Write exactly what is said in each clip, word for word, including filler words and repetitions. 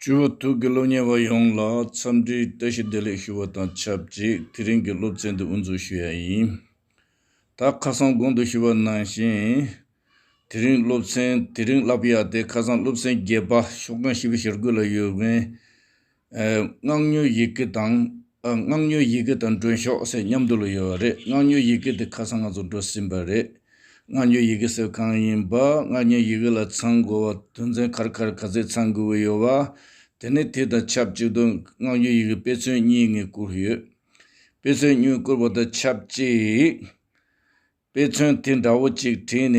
ཇོ་བོ་ཐུགས་ཀྱི་སློབ་གཉེར་བ་ཡོངས་ལ་འཚམས་འདྲིའི་བཀྲ་ཤིས་བདེ་ལེགས་ཞུ་བ་དང་ཆབས་ཅིག་དེ་རིང་གི་སློབ་ཚན་འདི་དབུ་འཛུགས་ཞུ་ཡ་ཡིན། ད་ཁ་སང་གོང་དུ་ཞུས་པ་ནང་བཞིན། དེ་རིང་སློབ་ཚན་དེ་རིང་བསླབ་ཡག་དེ་ཁ་སང་སློབ་ཚན་བརྒྱད་པ་ཤོག་གྲངས་བཞི་བཅུ་ཞེ་དགུ་ལ་ཡོད་མཁན། ཨ། སྔགས་སྨྱུང་ཡི་གེ་དང་། ཨ། སྔགས་སྨྱུང་ཡི་གེ་དང་མགྲོན་ཤོག་ཟེར་མཉམ་དུ་ལ་ཡོད་པ་རེད། སྔགས་སྨྱུང་ཡི་གེ་དེ་ཁ་སང་ང་ཚོ་འགྲོ་ཟིན་པ་རེད། སྔགས་སྨྱུང་ཡི་གེ་ཟེར་གང་ཡིན་པ། སྔགས་སྨྱུང་ཡི་གེ་ལ་ཚང་དགོས་པ། དོན་ཚན་ག་རེ་ག་རེ་ག་ཚོད་ཚང་དགོས་པ་ཡོད་པ། དེ་ནས་དེ་དང་ཆབས་ཅིག་ཏུ་སྔགས་སྨྱུང་ཡི་གེ་དཔེ་མཚོན་གཉིས་ངས་བསྐུར་ཡོད། དཔེ་མཚོན་གཉིས་བསྐུར་བ་དང་ཆབས་ཅིག་དཔེ་མཚོན་དེ་འདྲ་བོ་ཅིག་བྲིས་ནས།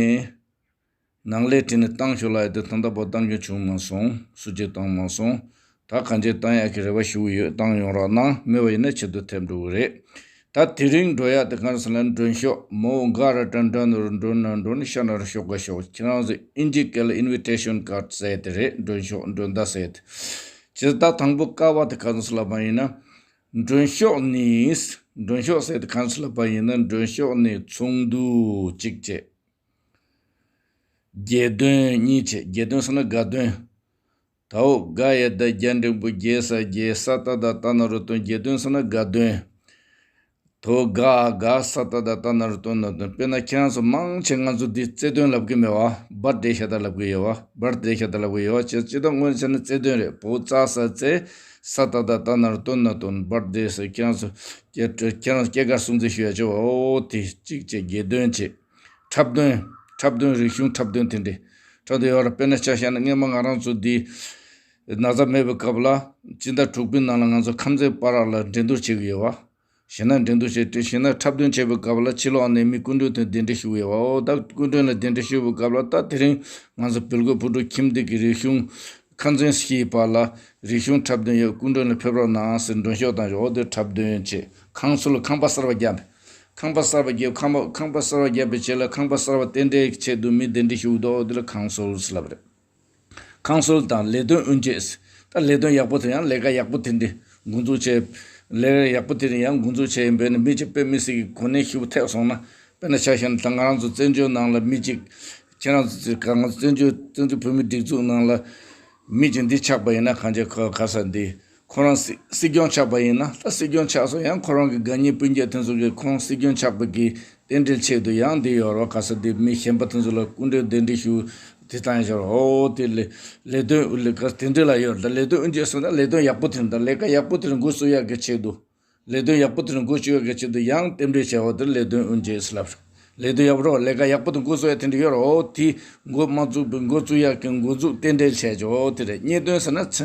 ནང་ལས་བྲིས་ནས་བཏང་ཤོག་ལབ་ཡ་དེ་ད་ལྟ་བར་བཏང་རྒྱུ་བྱུང་མ་སོང་། སུ་གཅིག་བཏང་མ་སོང་། ད་གང་ཅི་བཏང་ཡག་གི་རེ་བ་ཞུ་གི་ཡོད། བཏང་ཡོང་རོགས་གནང་། མེད་པ་ཡིན་ན་ཆེད་དུ་ཐེབས་འགྲོ་གི་རེད། ད་དེ་རིང་འགྲོ་ཡག་དེ་གང་ཟེར་ན་མགྲོན་ཤོག་མོ་ག་ར་ཏྲ་འདྲ་ནོར་འགྲོ་ན་འགྲོ་ན་ཤ་ན་རུ་ཤོག་ག་ཤོག་ཁྱེད་རང་ཚོ་ཨིན་ཇི་སྐད་ལ་invitation card ཟེར་དེ་རེད། མགྲོན་ཤོག་མགྲོན་བརྡ་ཟེར་དེ། བྱས་ད་དང་པོ་ཀ་བ་དེ་གང་ཟེར་ལབ་པ་ཡིན་ན། མགྲོན་ཤོག་ནི། མགྲོན་ཤོག་ཟེར་དེ་གང་ཟེར་ལབ་པ་ཡིན་ན། མགྲོན་ཤོག་ནི་ཚོགས་འདུ་གཅིག་བྱས། རྒྱལ་དོན་གཉིས་བྱས། རྒྱལ་དོན་ཟེར་ན་དགའ་དོན། དའོ་དགའ་ཡ་ད་རྒྱ་འགྲེང་བུ་རྒྱལ་ས་རྒྱལ། ས་ཏ་བཏགས་སྟ་ན་རོ་སྟོན། རྒྱལ་དོན་ཟེར་ན་དགའ་དོན། དའོ་དགའ་དགའ་ས་ཏ་བཏགས་སྟ་ན་རོ་སྟོན་ན་སྟོན། དཔེར་ན་ཁྱེད་རང་ཚོ་མང་ཆེ་ང་ཚོ་འདི་རྩེད་དོན་ལབ་གི་མེད་པ། བར་ཌེ་ཤ་སྟག་ལབ་གི་ཡོད་པ། བར་ཌེ་ཤ་སྟག་ལབ་གི་ཡོད་པ། བྱས་སྤྱིར་བཏང་དངོས་གནས་བྱས་ན་རྩེད་དོན་རེད། བའོ་ཙ་ས་རྩེད། ས་ཏ་བཏགས་སྟ་ན་རོ་སྟོན་ན་སྟོན། བར་ཌེ་ཟེར། ཁྱེད་རང་ཚོ་ཁྱེད་ཁྱེད་རང་ཚོ་སྐྱེས་སྐར་སྲུང་བརྩི་ཞུ་ཡ་ཆེ་བ། འོ་དེ་གཅིག་བྱས། རྒྱལ་དོན་བྱས། འཁྲབ་སྟོན། འཁྲབ་སྟོན། རིག་གཞུང་འཁྲབ་སྟོན་དེ་འདྲས་འཁྲབ་སྟོན་ཡོད་རེད། དཔེར་ན་ཆ་བཞག་ན་སྔོན་མ་ང་རང་ཚོ་འདི་ན་ཚ་མེད་པའི་སྐབས་ལ་སྤྱི་ཟླ་དྲུག་པའི་ནང་ལ་ང་ཚོ་ཁམས་ཚན་པ་ར་ལ་འགྲན་བསྡུར་བྱེད་ཀྱི་ཡོད་པ། གཞས་སྣ་འགྲན་བསྡུར་བྱེད་དུས་གཞས་སྣ་འཁྲབ་སྟོན་བྱེད་པའི་སྐབས་ལ་ཕྱི་ལོགས་ནས་མི་སྐུ་མགྲོན་དེ་གདན་འདྲེན་ཞུ་གི་ཡོད་པ། འོ་ད་སྐུ་མགྲོན་ལ་གདན་འདྲེན་ཞུ་བའི་སྐབས་ལ་ད་དེ་རིང་ང་ཚོ་བལ་གོས་ཕུ་ཕྲུག་ཁྱིམ་སྡེ་གི་རིག་གཞུང་ཁང་ཚན་བཞིའི་བར་ལ་རིག་གཞུང་འཁྲབ་སྟོན་ཡོད། སྐུ་མགྲོན་ལ་ཕེབས་རོགས་གནང་ཟེར་མགྲོན་ཤོག་བཏང་ཞོག་འོ་དེ་འཁྲབ་སྟོན་བྱེད། ཁང་སུལ། ཁང་པ་གསར་པ་བརྒྱབ། ཁང་པ་གསར་པ་བརྒྱབ། ཁང་པ་ཁང་པ་གསར་པ་བརྒྱབ་པའི་རྗེས་ལ་ཁང་པ་གསར་པ་རྟེན་འབྲེལ་ཆེད་དུ་མི་གདན་འདྲེན་ཞུ་འདུག་འོ་དེ་ལ་ཁང་སུལ་ལབ་རེད། ཁང་སུལ་དང་ལས་དོན་དབུ་འབྱེད། ད་ལས་དོན་ཡག་པོ་དེ་ཡང་ལས་ཀ་ཡག་པོ་དེ་འདྲ་འགོ་འཛུགས་བྱས། ལས་ཀ་ཡག་པོ་དེ་ཡང་འགོ་འཛུགས་བྱས་ཡིན་པས་ནི་མི་གཅིག་དཔེ་མི་སྲིད་ཀྱི་གོ་གནས་ཞུ་ཐེབས་སོང་ན། དཔེར་ན་ཆ་བཞག་ན་ད་ང་རང་ཚོ་བཙན་བྱོལ་ནང་ལ་མི་གཅིག་ཁྱེད་རང་ཚོ་ང་ཚོ་བཙན་བྱོལ་བཙན་བྱོལ་བོད་མི་སྒྲིག་འཛུགས་ནང་ལ་མི་གཅིག་འདི་ཆགས་པ་ཡིན་ན། གང་ཅི་ཁོ་ག་ས་འདི་ཁོ་རང་སྲིད་སྲིད་སྐྱོང་ཆགས་པ་ཡིན་ན། ད་སྲིད་སྐྱོང་ཆགས་སོང་ཡང་ཁོ་རང་གི་དགའ་ཉེ་སྤུན་མཆེད་དེ་ཚོ་གིས་ཁོང་སྲིད་སྐྱོང་ཆགས་པ་གི་རྟེན་འབྲེལ་ཆེད་དུ་ཡང་འདི་ཡོད་རོགས། ག་ས་འདི་མི་གཞན་པ་དེ་ཚོ་ལ་སྐུ་མགྲོན་གདན་འདྲེན་ཞུ་དེ་བཏང་ཡ་ཆོག་འོ་དེ་ལས་ལས་དོན་ལས་ཀ་དེ་འདྲ་ལ་ཡོད། ད་ལས་དོན་དབུ་འབྱེད་སོང་ན་ལས་དོན་ཡག་པོ་དེ་འདྲ། ལས་ཀ་ཡག་པོ་དེ་འགོ་བཙུགས་ཡག་གི་ཆེད་དུ། ལས་དོན་ཡག་པོ་དེ་འགོ་བཙུགས་ཡག་གི་ཆེད་དུ་ཡང་རྟེན་འབྲེལ་བྱས་པ་དེ་ལས་དོན་དབུ་འབྱེད་ལབ། ལས་དོན་ཡག་པོ་རོགས། ལས་ཀ་ཡག་པོ་དེ་འགོ་བཙུགས་ཡག་དེ་འདྲ་ཡོད་རོགས། དེ་འགོ་མ་བཙུགས་པའི་འགོ་བཙུགས་ཡག་གི་འགོ་འཛུགས་རྟེན་འབྲེལ་བྱས་ཆོག་དེ་རེད། གཉེན་དོན་ཟེར་ན་ཚ་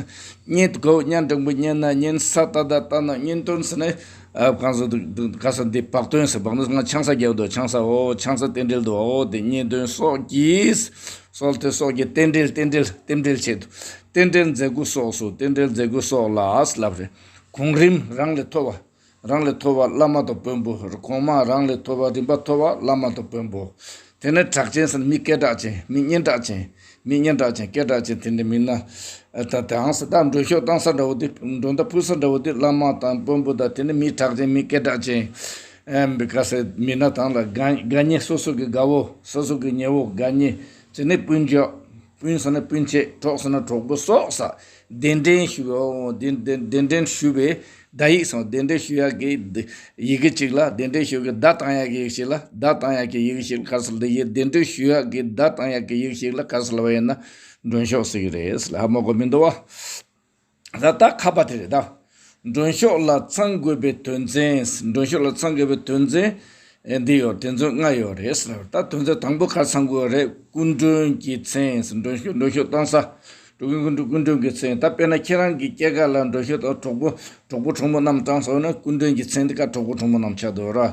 གཉེན་གོ་གཉེན་འབྲིང་པོ་གཉེན་ན་གཉེན། ས་ཏ་བཏགས་སྟ་ན་སྟོན། གཉེན་དོན་ཟེར་ན། ཨ། གང་ཟེར་འདུག་ག་ས་འདི་བག་སྟོན་ཟེར། བག་སྟོན་ང་ཆང་ས་རྒྱག་འདུག་ཆང་ས། འོ་ཆང་ས་རྟེན་འབྲེལ་འདུག་འོ་དེ་གཉེན་དོན་སོགས་ཀྱིས། སོགས་དེ་སོགས་ཀྱི་རྟེན་འབྲེལ་རྟེན་འབྲེལ་རྟེན་འབྲེལ་ཆེད་དུ། རྟེན་འབྲེལ་མཛད་སྒོ་སོགས་སུ། རྟེན་འབྲེལ་མཛད་སྒོ་སོགས་ལ་ལབ་རེད། གོང་རིམ་རང་ལས་མཐོ་བ། རང་ལས་མཐོ་བ་བླ་མ་དང་དཔོན་པོ། གོང་མ་རང་ལས་མཐོ་བ་རིམ་པ་མཐོ་བ་བླ་མ་དང་དཔོན་པོ། དེ་ནས་གྲགས་ཅན་ཟེར་ན་མི་སྐད་གྲགས་ཅན། མི་སྙན་གྲགས་ཅན། མི་སྙན་གྲགས་ཅན་སྐད་གྲགས་ཅན་དེ་འདྲ་མིན་ན། ད་དང་ས་ད་མགྲོན་ཤོག་བཏང་ས་འདྲ་བོ་དེ། མགྲོན་བརྡ་ཕུལ་ས་འདྲ་བོ་དེ་བླ་མ་དང་དཔོན་པོ་དང་དེ་ནས་མི་གྲགས་ཅན་མི་སྐད་གྲགས་ཅན། ཨེམ་བི་ག་ས་མིན་ན་དང་ལ་དགའ་དགའ་ཉེ། སོ་སོ་གི་དགའ་བོ། སོ་སོ་གི་ཉེ་བོ། དགའ་ཉེ། དེ་ནས་སྤུན་མཆེད། སྤུན་ཟེར་ན་སྤུན་མཆེད། གྲོགས་ཟེར་ན་གྲོགས་པོ་སོགས་ས། གདན་འདྲེན་ཞུ་བའི། འོ་གདན་གདན་གདན་འདྲེན་ཞུ་བའི་བརྡ་ཡིག་སོགས། གདན་འདྲེན་ཞུ་ཡག་གི་ཡི་གེ་གཅིག་ལ། གདན་འདྲེན་ཞུ་གི་བརྡ་བཏང་ཡག་གི་ཡི་གེ་ཞིག་ལ། བརྡ་བཏང་ཡག་གི་ཡི་གེ་ཞིག་ལ་ག་རེ་ཟེར་ལབ་ཡིན། གདན་འདྲེན་ཞུ་ཡག་གི་བརྡ་བཏང་ཡག་གི་ཡི་གེ་ཞིག་ལ་ག་རེ་ཟེར་ལབ་ཡིན་ན་མགྲོན་ཤོག་ཟེར་གི་རེད་ལ། ཧ་མ་གོ་མི་འདུག་བ། ད་ད་ཁ་པ་དེ་རེད་ད། མགྲོན་ཤོག་ལ་ཚང་དགོས་པའི་དོན་ཚན། མགྲོན་ཤོག་ལ་ཚང་དགོས་པའི་དོན་ཚན། ཨེ་འདི་ཡོད། དོན་ཚན་ལྔ་ཡོད་རེད་ཟེར། ད་དོན་ཚན་དང་པོ་ག་རེ་ཚང་དགོས་རེད། སྐུ་མགྲོན་གྱི་མཚན། མགྲོན་ཤོག་མགྲོན་ཤོག་བཏང་ས། སྐུ་མགྲོན་སྐུ་མགྲོན་གྱི་མཚན། ད་དཔེར་ན་ཁྱེད་རང་གི་སྐྱེས་སྐར་ལ་མགྲོན་ཤོག་དང་གྲོགས་པོ་གྲོགས་པོ་གྲོགས་མོ་རྣམས་བཏང་སོང་ན་སྐུ་མགྲོན་གྱི་མཚན་དེ་ག་གྲོགས་པོ་གྲོགས་མོ་རྣམས་ཆགས་འདུག་ར།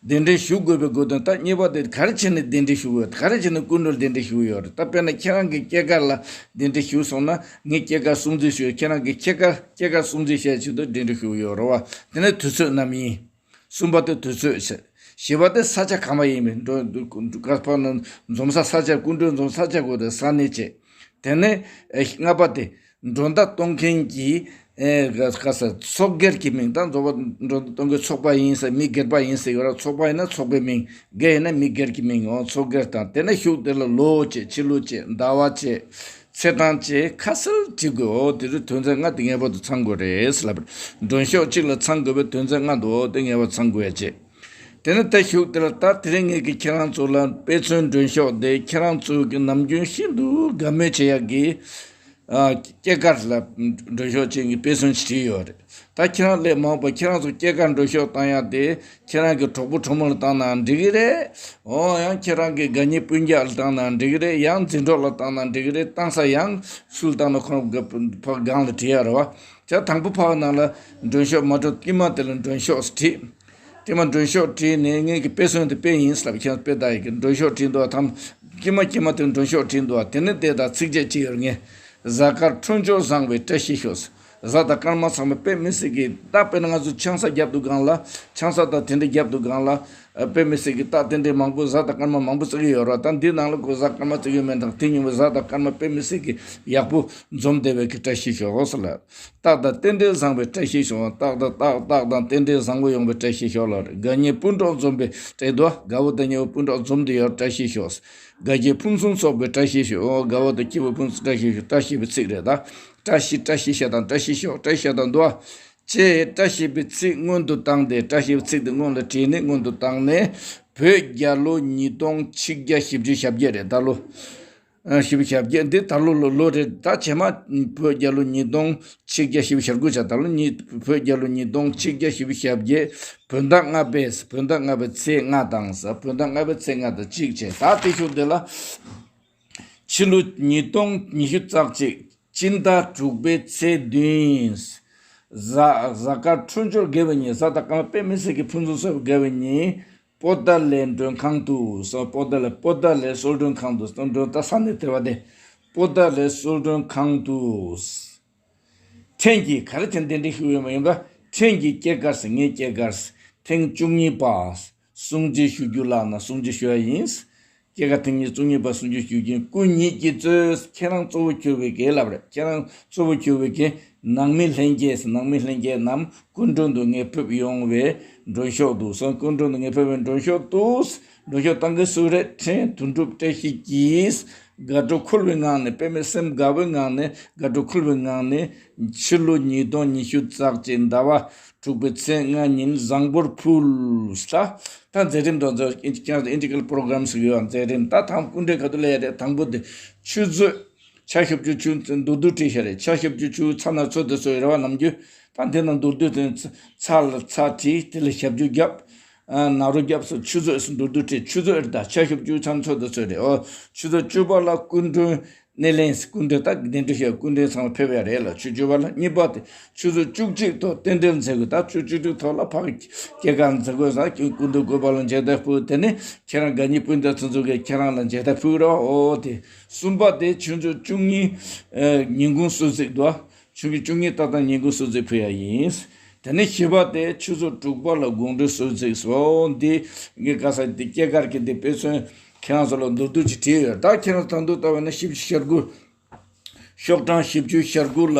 གདན་འདྲེན་ཞུ་དགོས་པའི་དགོས་དོན། ད་གཉིས་པ་དེ་ག་རེ་བྱས་ནས་གདན་འདྲེན་ཞུ་དགོས། ག་རེ་བྱས་ནས་སྐུ་མགྲོན་གདན་འདྲེན་ཞུ་གི་ཡོད་རེད། ད་དཔེར་ན་ཁྱེད་རང་གི་སྐྱེས་སྐར་ལ་གདན་འདྲེན་ཞུས་སོང་ན་ངས་སྐྱེས་སྐར་སྲུང་བརྩི་ཞུས། ཁྱེད་རང་གི་སྐྱེས་སྐར་སྐྱེས་སྐར་སྲུང་བརྩི་ཞུ་ཡག་ཆེད་དུ་གདན་འདྲེན་ཞུ་གི་ཡོད་རེད་བ། དེ་ནས་དུས་ཚོད་ནམ་ཡིན། གསུམ་པ་དེ་དུས་ཚོད་བྱས། བཞི་པ་དེ་ས་ཆ་གང་ལ་ཡིན་མིན། འགྲོ་འགྲོ་ག་པར་ན་འཛོམས་ས་ས་ཆ། སྐུ་མགྲོན་འཛོམས་ས་ཆ་དགོས་རེད། ས་གནས་བྱས། དེ་ནས་ཨེ་ལྔ་པ་དེ་མགྲོན་བརྡ་གཏོང་མཁན་གྱི་ཨེ་ག་ག་ས་ཚོགས་སྒེར་གྱི་མིང་དང་། རྫོགས་པ་མགྲོན་བརྡ་གཏོང་མཁན་ཚོགས་པ་ཡིན་ཟེར། མི་སྒེར་པ་ཡིན་ཟེར་ཡོད་ར། ཚོགས་པ་ཡིན་ན་ཚོགས་པའི་མིང་། སྒེར་ཡིན་ན་མི་སྒེར་གྱི་མིང་འོ། ཚོགས་སྒེར་དང་། དེ་ནས་གཞུག་དེ་ལ་ལོ་བྱས། ཕྱི་ལོ་བྱས། ཟླ་བ་བྱས། ཚེས་གྲངས་བཅས་ཁ་གསལ་བྲིས་དགོས། འོ་དེ་རུ་དོན་ཚན་ལྔ་དེ་ངེས་པར་དུ་ཚང་དགོས་རེད་ལབ་པ་རེད། མགྲོན་ཤོག་གཅིག་ལ་ཚང་དགོས་པའི་དོན་ཚན་ལྔ་འདུག་འོ་དེ་ངེས་པར་ཚང་དགོས་ཡ་བྱས། དེ་ནས་ད་གཞུག་དེ་ལ་ད་དེ་རིང་ངེད་ཀྱིས་ཁྱེད་རང་ཚོ་ལ་དཔེ་མཚོན་མགྲོན་ཤོག་དེ་ཁྱེད་རང་ཚོ་གི་ནམ་རྒྱུན་ཤིན་ཏུ་དགའ་མོས་བྱེད་ཡག་གི་ཨ་སྐྱེས་སྐར་ལ་མགྲོན་ཤོག་ཅིག་གི་དཔེ་མཚོན་ཞིག་བྲིས་ཡོད་རེད། ད་ཁྱེད་རང་ལས་མང་པོ་ཁྱེད་རང་ཚོ་སྐྱེས་སྐར་མགྲོན་ཤོག་བཏང་ཡག་དེ་ཁྱེད་རང་གི་གྲོགས་པོ་གྲོགས་མོ་ལ་བཏང་ནའང་འགྲིག་གི་རེད། འོ་ཡང་ཁྱེད་རང་གི་དགའ་ཉེ་སྤུན་ཀྱག་ལ་བཏང་ནའང་འགྲིག་གི་རེད། ཡང་འཛིན་གྲོགས་ལ་བཏང་ནའང་འགྲིག་གི་རེད། བཏང་ས་ཡང་སུ་ལ་བཏང་ན་ཁོ་རང་གི་ཕ་སྒང་ལ་བྲིས་ཡག་རེད་བ། ད་དང་པོ་ཕ་གི་ནང་ལ་མགྲོན་ཤོག་མ་འགྲོ་དཀྱིལ་མ་དེ་ལ་མགྲོན་ཤོག་བྲིས། དཀྱིལ་མ་མགྲོན་ཤོག་བྲིས་ནས་ངེད་ཀྱི་དཔེ་མཚོན་དེ་དཔེ་ཡིན་ལབ་ཁྱེད་རང་དཔེ་ལྟ་ཡི་གི་མགྲོན་ཤོག་བྲིས་འདུག་བ། དང་དཀྱིལ་མ་དཀྱིལ་མ་དེ་མགྲོན་ཤོག་བྲིས་འདུག་བ། དེ་ནས་དེ་དང་ཚིགས་བཅད་གཅིག་ཡོད་ངས། གཟའ་སྐར་འཕྲོད་སྦྱོར་བཟང་བའི་བཀྲ་ཤིས་ཤོག་གཟའ་དང་སྐར་མ་ཚང་མ་དཔེ་མི་སྲིད་ཀྱི་ད་དཔེར་ན་ང་ཚོ་ཆང་ས་རྒྱབ་འདུག་སྒང་ལ་ཆང་ས་དང་དེ་འདྲ་རྒྱབ་འདུག་སྒང་ལ་དཔེ་མི་སྲིད་ཀྱི་ད་དེ་འདྲའི་མང་པོ་གཟའ་དང་སྐར་མ་མང་པོ་བརྩི་གི་ཡོད་རེད་བ། ད་འདི་ནང་ལ་ཁོ་གཟའ་སྐར་མ་བརྩི་གི་ཡོད་མེད་དང་དེ་ཉིན་མོ་གཟའ་དང་སྐར་མ་དཔེ་མི་སྲིད་ཀྱི་ཡག་པོ་འཛོམས་བསྡད་པའི་གི་བཀྲ་ཤིས་ཤོག་ཟེར་ལ། རྟགས་དང་རྟེན་འབྲེལ་བཟང་བའི་བཀྲ་ཤིས་ཤོག་རྟགས་དང་རྟགས་རྟགས་དང་རྟེན་འབྲེལ་བཟང་པོ་ཡོང་བའི་བཀྲ་ཤིས་ཤོག་ལ། དགའ་ཉེ་སྤུན་གྲོགས་འཛོམས་པའི་བཀྲ་དོ། དགའ་བོ་དང་ཉེ་བོ་སྤུན་གྲོགས་འཛོམས་ཏེ་ཡོད་བཀྲ་ཤིས་ཤོག་དགའ་སྐྱིད་ཕུན་སུམ་ཚོགས་པའི་བཀྲ་ཤིས་ཤོག་དགའ་བོ་དང་སྐྱིད་པོ་ཕུན་སུམ་བཀྲ་ཤིས་ཤོག་བཀྲ་ཤིས་པའི་ཚིག་རེད་ད། བཀྲ་ཤིས་བཀྲ་ཤིས་ཤ་དང་བཀྲ་ཤིས་ཤོག་བཀྲ་ཤིས་དང་འདུ་བ། ཅེས་བཀྲ་ཤིས་པའི་ཚིག་སྔོན་དུ་བཏང་སྟེ་བཀྲ་ཤིས་པའི་ཚིག་དེ་སྔོན་ལ་བྲིས་ནས་སྔོན་དུ་བཏང་ནས་བོད་རྒྱལ་ལོ་ཉིས་སྟོང་ཆིག་བརྒྱ་བཞི་བཅུ་ཞེ་བརྒྱད་རེད་ད་ལོ། ཨ་བཞི་བཅུ་ཞེ་བརྒྱད་འདི་ད་ལོ་ལོ་ལོ་རེད་ད། རྗེས་མ་བོད་རྒྱལ་ལོ་ཉིས་སྟོང་ཆིག་བརྒྱ་བཞི་བཅུ་ཞེ་དགུ་བྱས། ད་ལོ་ཉིས་བོད་རྒྱལ་ལོ་ཉིས་སྟོང་ཆིག་བརྒྱ་བཞི་བཅུ་ཞེ་བརྒྱད་བོད་ཟླ་ལྔ་པའི་བོད་ཟླ་ལྔ་པའི་ཚེས་ལྔ་དང་ཟེར། བོད་ཟླ་ལྔ་པའི་ཚེས་ལྔ་དང་གཅིག་བྱས། ད་དེ་ཤུགས་འདི་ལ་ཕྱི་ལོ་ཉིས་སྟོང་ཉི་ཤུ་རྩ་གཅིག་སྤྱི་ཟླ་དྲུག་པའི་ཚེས་བདུན། གཟའ་གཟའ་སྐར་འཕྲོད་སྦྱོར་དགེ་བའི་ཉིན། གཟའ་དང་སྐར་མ་དཔེ་མི་སྲིད་ཀྱི་ཕུན་སུམ་ཚོགས་པའི་དགེ་བའི་ཉིན། པོ་ཏཱ་ལའི་མགྲོན་ཁང་དུ་སོང་། པོ་ཏཱ་ལའི་པོ་ཏཱ་ལའི་གསོལ་མགྲོན་ཁང་དུ་སོང་། མགྲོན་ད་ས་ནས་དེ་བ་དེ། པོ་ཏཱ་ལའི་གསོལ་མགྲོན་ཁང་དུ། ཕྲན་གྱིས་ག་རེ་བྱས་འདི་འདྲ་ཞུ་ཡོད་མ་ཡིན་པ། ཕྲན་གྱིས་སྐྱེས་སྐར་ཟེར་ངའི་སྐྱེས་སྐར་ཟེར་ཐེངས་བཅུ་གཉིས་པ། སྲུང་བརྩི་ཞུ་རྒྱུ་ལགས་ན་སྲུང་བརྩི་ཞུ་ཡ་ཡིན། སྐྱེས་སྐར་ཐེངས་གཉིས་བཅུ་གཉིས་པ་སྲུང་བརྩི་ཞུ་རྒྱུ་ཡིན། སྐུ་ཉིད་ཀྱིས་གཙོས་ཁྱེད་རང་གཙོ་བོ་གྱུར་པའི་གེ་ལབ་རེད། ཁྱེད་རང་གཙོ་བོ་གྱུར་པའི་གེ་ནང་མི་ལྷན་རྒྱས་ཟེར་ནང་མི་ལྷན་རྒྱས་རྣམས་སྐུ་མགྲོན་དུ་ངེས་ཕེབས་ཡོང་བའི་མགྲོན་ཤོག་ཏུ་སོང་། སྐུ་མགྲོན་དུ་ངེས་ཕེབས་པའི་མགྲོན་ཤོག་ཏུ། མགྲོན་ཤོག་བཏང་མཁན་སུ་རེད། ཕྲན་དོན་གྲུབ་བཀྲ་ཤིས་ཀྱིས་དགའ་སྤྲོ་འཁོལ་བའི་ངང་ནས། དཔེ་མི་སེམས་དགའ་བའི་ངང་ནས། དགའ་སྤྲོ་འཁོལ་བའི་ངང་ནས། ཕྱི་ལོ་ཉིས་སྟོང་ཉི་ཤུ་རྩ་གཅིག་ཟླ་བ་དྲུག་པའི་ཚེས་ལྔ་ཉིན་བཟང་པོར་ཕུལ། ད་ད་མཛད་རིམ་དང་མཛད། ཨིན་ཇི་ཀལ་པོ་རོ་གྷ་རམ་ཟེར་གྱི་ཡོད། མཛད་རིམ་ད་དང་སྐུ་མགྲོན་ག་དུས་ལ་ཡ་རེད། དང་པོ་དེ་ཆུ་ཚོད། ཆ་ཞབས་ཀྱུ་ཆུ་མདོར་བསྡུས་བྲིས་བཞག་རེད། ཆ་ཞབས་ཀྱུ་ཆུ་ཚ་ན་ཚོད་དེ་ཚོད་རེད་བ། ནམ་རྒྱུན་ད་འདི་ན་མདོར་བསྡུས་དེ་ཚ་ལ་ཚ་བྲིས། དེ་ལ་ཞབས་ཀྱུ་བརྒྱབ། ཨ་ན་རོ་རྒྱབ་སོགས་ཆུ་ཚོད་སུ་མདོར་བསྡུས་བྲིས། ཆུ་ཚོད་རེད་ད། ཆ་ཞབས་ཀྱུ་ཚ་ན་ཚོད་དེ་ཚོད་རེད། ཨོ་ཆུ་ཚོད་བཅུ་པ་ལ་སྐུ་མགྲོན་སྣེ་ལེན། སྐུ་མགྲོན་ད་གདན་འདྲེན་ཞུ་སྐུ་མགྲོན་ཚང་མ་ཕེབས་ཡ་རེད་ལ། ཆུ་བཅུ་པ་ལ། གཉིས་པ་དེ་ཆུ་ཚོད་བཅུ་གཅིག་ཐོག་རྟེན་འབྲེལ་མཛད་དགོས། ད་ཆུ་བཅུ་གཅིག་ཐོག་ལ་ཕ་གི་སྐྱེས་སྐར་མཛད་དགོས་ས་སྐུ་མགྲོན་སྐུ་པར་ལ་མཇལ་དར་ཕུལ། དེ་ནས་ཁྱེད་རང་དགའ་ཉེ་སྤུན་ཟླ་ཚོ་ཚོ་གིས་ཁྱེད་རང་ལ་མཇལ་དར་ཕུལ་རོགས། ཨོ་དེ། གསུམ་པ་དེ་ཆུ་ཚོད་བཅུ་གཉིས་ཉིན་གུང་གསོལ་ཚིགས་འདུག་ཆུ་ཚོད་བཅུ་གཉིས་ཏག་ཏག་ཉིན་གུང་གསོལ་ཚིགས་ཕུལ་ཡ་ཡིན། དེ་ནས་བཞི་པ་དེ་ཆུ་ཚོད་དྲུག་པ་ལ་དགོང་དྲོའི་གསོལ་ཚིགས་སོ། འདི་ངས་ག་ས་འདི་སྐྱེས་སྐར་གྱི་འདི་དཔེ་མཚོན་ཁྱེད་རང་ཚོ་ལ་མདོར་བསྡུས་ཅིག་བྲིས་ཡོད། ད་ཁྱེད་རང་ད་དུང་ལྟ་བ་ན་བཞི་བཅུ་ཞེ་དགུ། ཤོག་གྲངས་བཞི་བཅུ་ཞེ་དགུ་ལ།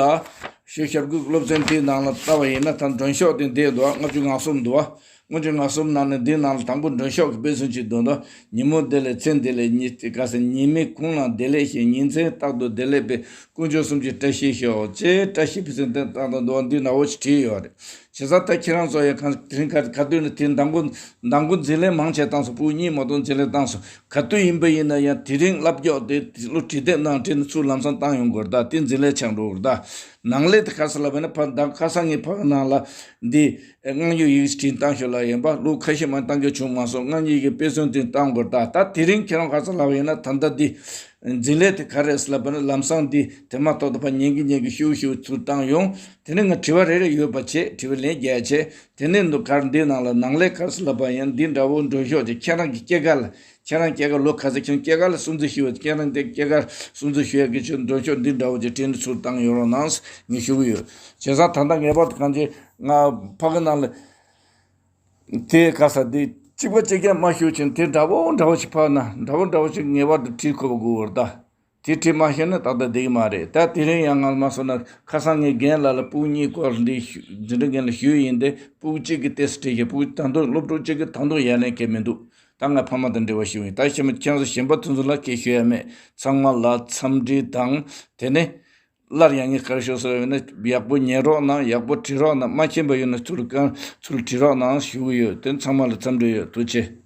བཞི་བཅུ་ཞེ་དགུ་སློབ་ཚན་དེའི་ནང་ལ་ལྟ་བ་ཡིན་ན། ད་མགྲོན་ཤོག་དེ་འདི་འདུག་ལྔ་བཅུ་ང་གསུམ་འདུག་ལྔ་བཅུ་ང་གསུམ་ནང་ནས་འདི་ནང་ལ་དང་པོ་མགྲོན་ཤོག་གི་དཔེ་མཚོན་ཅིག་འདུག་ད་ཉིན་མོ་བདེ་ལེགས། མཚན་བདེ་ལེགས། ཉི་ག་ས་ཉི་མའི་གུང་ལ་བདེ་ལེགས་ཤིག་ཉིན་མཚན་རྟག་ཏུ་བདེ་ལེགས་པའི། དཀོན་མཆོག་གསུམ་གྱི་བཀྲ་ཤིས་ཤོག་ཅེས་བཀྲ་ཤིས་པའི་ཚིག་དོན་བཏང་དང་འདུག་འདི་ནག་པོ་ཞིག་བྲིས་ཡོད་རེད། བྱས་ཙང་ད་ཁྱེད་རང་ཚོ་ཡང་གང་དེ་རིང་ག་ག་དུས་ནས་དེ་མདང་དགོང་མདང་དགོང་འཛིན་ལས་མང་ཆེ་བཏང་སོང་། ཕྲུ་གུ་གཉིས་མ་གཏོགས་འཛིན་ལས་བཏང་སོང་། ག་དུས་ཡིན་པ་ཡིན་ན་ཡང་དེ་རིང་བསླབ་སྐྱོར་དེ་བློ་བྲིས་དེབ་ནང་བྲིས་ནས་ཚུར་ལམ་སང་བཏང་ཡོང་དགོས་རེད་ད། དེ་འཛིན་ལས་ཆགས་འགྲོ་གི་རེད་ད། ནང་ལས་དེ་ག་ས་ལབ་པ་ཡིན་ན་ཕ་མདང་ཁ་སང་ངས་ཕ་གི་ནང་ལ་འདི་སྔགས་འཆང་ཡི་གེ་བྲིས་བཏང་ཤོག་ལབ་ཡིན་པ། ལོ་ཁ་ཤས་མ་བཏང་གི་བྱུང་མ་སོང་། སྔགས་འཆང་ཡི་གེ་དཔེ་མཚོན་དེ་བཏང་དགོས་རེད་ད། ད་དེ་རིང་ཁྱེད་རང་ག་ས་ལབ་པ་ཡིན་ན་ད་ལྟ་འདི། འཛིན་ལས་དེ་ག་རེ་ཟེར་ལབ་པ་ན་ལམ་སང་འདི་དེ་མ་ཐག་ཏུ་ཕར་ཉན་གྱིན་ཉན་གྱིན་ཤུགས་ཤུགས་ཚུར་བཏང་ཡོང་། དེ་ནས་ང་དྲི་བ་རེ་རེ་ཡོད་པ་བྱས། དྲི་བ་ལན་རྒྱག་བྱས། དེ་ནས་འདུག་གར་འདི་ནང་ལ་ནང་ལས་ག་རེ་ཟེར་ལབ་པ་ཡིན། འདི་འདྲ་བོ་མགྲོན་ཤོག་ཅིག་ཁྱེད་རང་གི་སྐྱེས་སྐར་ལ། ཁྱེད་རང་སྐྱེས་སྐར་ལོ་ག་ཚོད། ཁྱེད་རང་སྐྱེས་སྐར་ལ་སྲུང་བརྩི་ཞུ་བ། ཁྱེད་རང་དེ་སྐྱེས་སྐར་སྲུང་བརྩི་ཞུ་ཡག་གི་ཆེད་མགྲོན་ཤོག་འདི་འདྲ་བོ་ཅིག་བྲིས་ནས་ཚུར་བཏང་ཡོང་རོགས་གནང་ངས་ཞུ་གི་ཡོད། བྱས་ཙང་ད་ལྟ་ངེས་པར་དུ་གང་ཅི་ང་ཕ་གི་ནང་ལ། དེ་ག་ས་དེ་གཅིག་པ་གཅིག་རྐྱང་མ་ཞུ་ཕྱིན། དེ་འདྲ་བོ་འདྲ་བོ་ཞིག་ཕབ་ན་འདྲ་བོ་འདྲ་བོ་ཞིག་ངེས་པར་དུ་བྲིས་དགོས་པ་དགོས་པར་གདའ། དེ་བྲིས་མ་ཤེས་ན་ཏག་ཏག་བསྡད་ཀྱི་མ་རེད། ད་དེ་རིང་ཡང་ང་མ་སོང་ན་ཁ་སང་ངས་རྒན་ལགས་ལ་ཕྲུ་གུ་གཉིས་སྐོར་འདི་ཞུ་འཛིན་གྲྭ་རྒན་ལ་ཞུས་ཡིན་ཏེ། ཕྲུ་གུ་གཅིག་གིས་ཏོག་ཙམ་བྲིས་ཤག་ཕྲུ་གུ་ད་དུང་སློབ་ཕྲུག་གཅིག་གིས་ད་དུང་ཡ་ལན་སྐྱེལ་མི་འདུག་ད་ང་ཕ་མ་དང་འབྲེལ་བ་ཞུ་ཡིན། ད་ཁྱེད་མ་ཁྱེད་ཚོ་གཞན་པ་དེ་ཚོ་ལ་སྐད་ཤོད་ཡ་མེད། ཚང་མ་ལ་འཚམས་འདྲི་དང་། དེ་ནས་སླར་ཡང་ངས་ག་རེ་ཞུ་ཟེར་བ་ཡིན་ན། ཡག་པོ་ཉན་རོགས་གནང་། ཡག་པོ་བྲིས་རོགས་གནང་། མ་མཁྱེན་པ་ཡོད་ན་ཚུར་བཀའ་ཚུར་དྲི་རོགས་གནང་ཞུ་གི་ཡོད། དེ་ཚང་མ་ལ་འཚམས་འདྲི་ཡོད། ཐུགས་རྗེ་ཆེ།